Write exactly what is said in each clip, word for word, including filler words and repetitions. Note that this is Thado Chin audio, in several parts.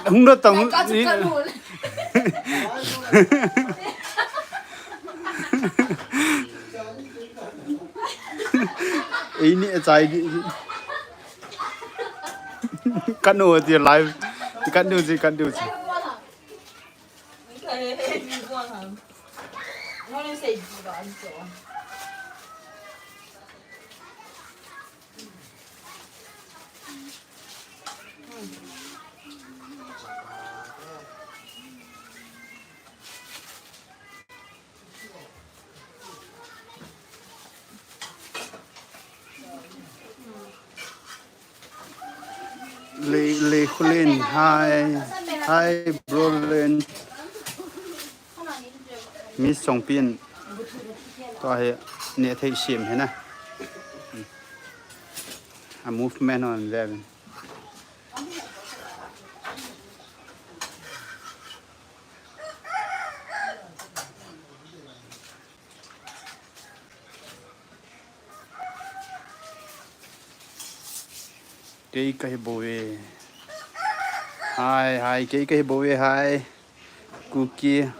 Hung da tang. Ei ni a chai di. Kan u ti live. Kan u ti, kan u ti. Le, le Khulin, hi, hi, bro Len. Miss Songpin. Tua hi, ne thei sim hi na. A movement on there. Kei kahi bou e. Hi, hi, kei kahi bou e, hi. Kuki.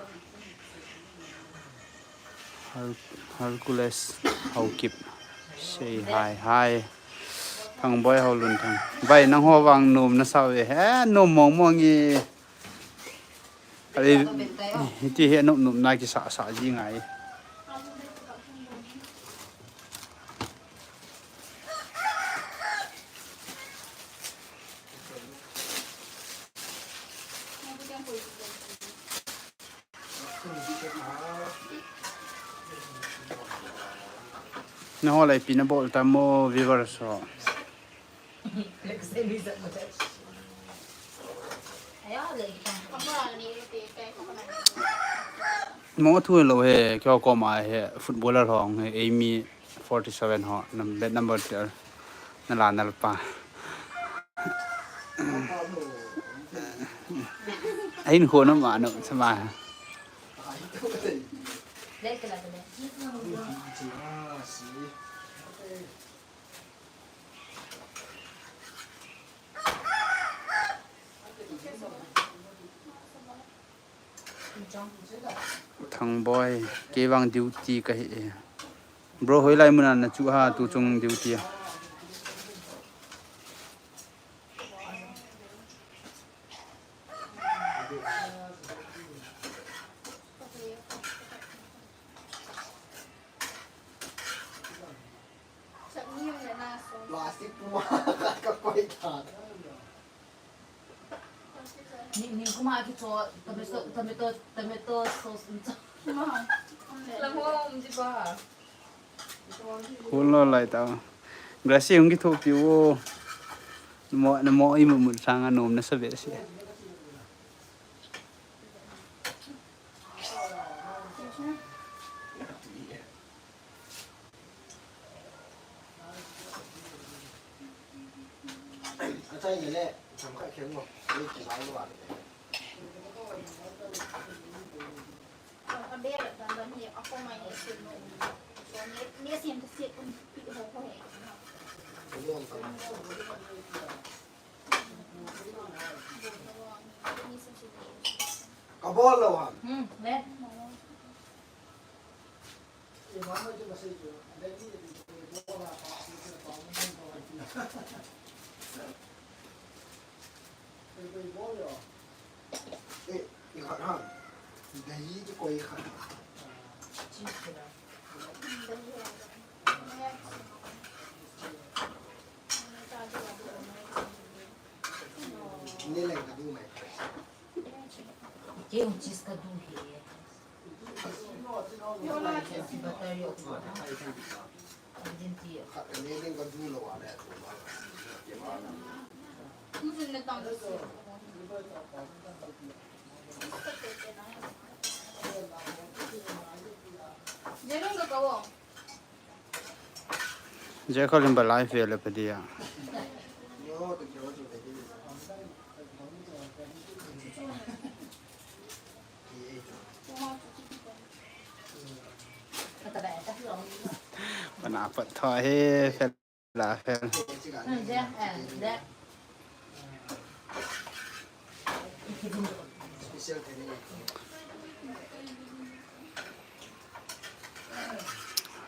Her-, Hercules Haokip. Say hi, hi. Thangboi Haolunthang. Bai, nangho vang nom nasa uve. He, nom mong mong e. Are, hiti hi nom nom na kisa sa ji ngai. Nangho lai pi nabol tam o viewers ho. Mo thu lo he, kyo koma he, footballer ho, he, Amy forty seven ho, nam-, bed number ter, nala nalpa. Ahin kho no ma no, sama. Thangboi, kei vang duty kahi e. Bro, hoilai muna nachu ham, tuchung duty a? Plastic puma ka koi ta. Ni, ni kuma kicho tomato, tomato, tomato sauce um cho. Lam ho um ji ba. Khun lo lai ta. Gracie hung kithopi o. Namo, namo imut mut sanga nom nasa behseh. Kabol lo ham. Hmm, le. Eh, ikhat ham. Dahi kikoi khat. Cheese kira. Ni leng kadu mai. Kei jong cheese kadu hi. Butter yo. Din ti. Jekha limba live ve le padia. Pana pat tho he, fel la fel.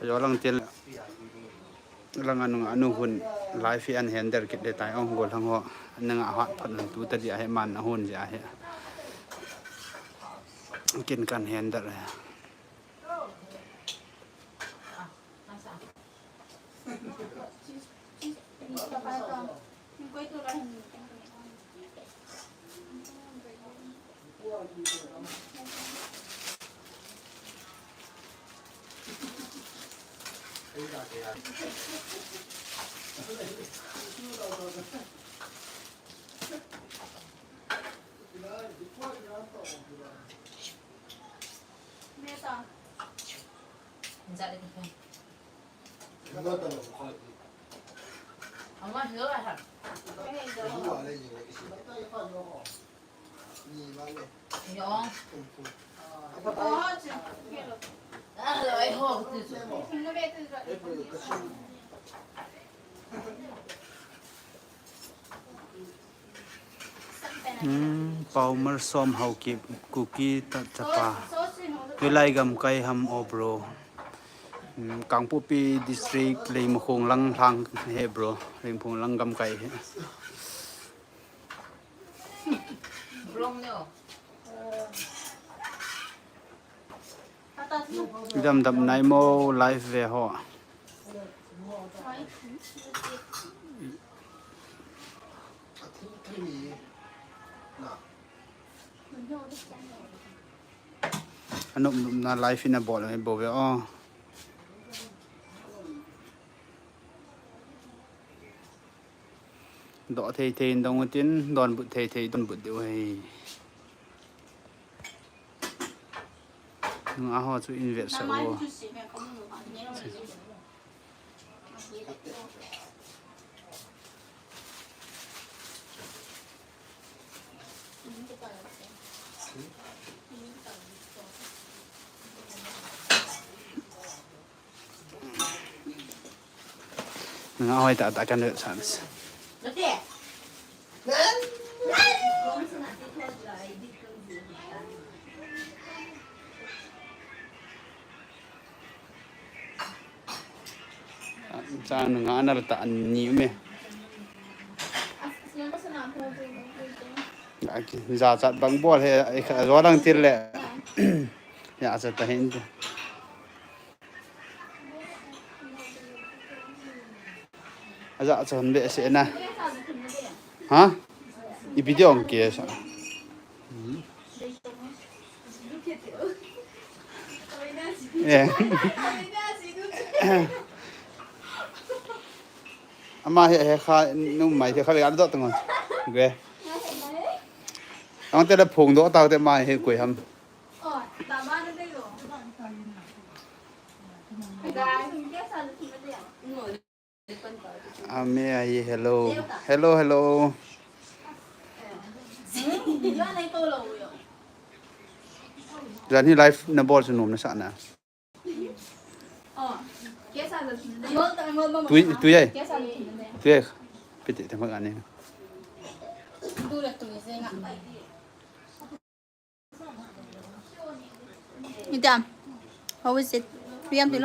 Ajo lang til lang anu, anu hun live hi an hender kit le tai ong gol hang ho. Nang a hat phat nan tu ta dia he man a hun dia he. Kin kan hender he. Hmm, Paumar Som Haokip Kuki ta chapa. Hilai gamkai ham o bro. Hmm, Kangpokpi district Leimakhong lang lang he bro. Leimakhong lang gamkai he. Dam dam nai mo live ve ho. Anop nop na live ina bol ve bol ve o. Doh thei thei in dong utin, donbut thei thei donbut diu ahi. Nunga ho chu invite sah u. Nga hoi ta ta kan san. Chan nga na ta ni me. Za chat bang bol he, ai kha zo lang til le. Ya sa ta hin. Aja chon be se na. Ha? I video ang ke sa. Eh. Ama he he kha nu mai the kha le do tong. Ge. Ang telephone do ta te mai he koi ham. Ame ai hello. Hello, hello. Jan hi live na bol chu nom na sa na. Tui, tui ai. Tui ai. Piti te ma ani. Madam, how is it? Priam,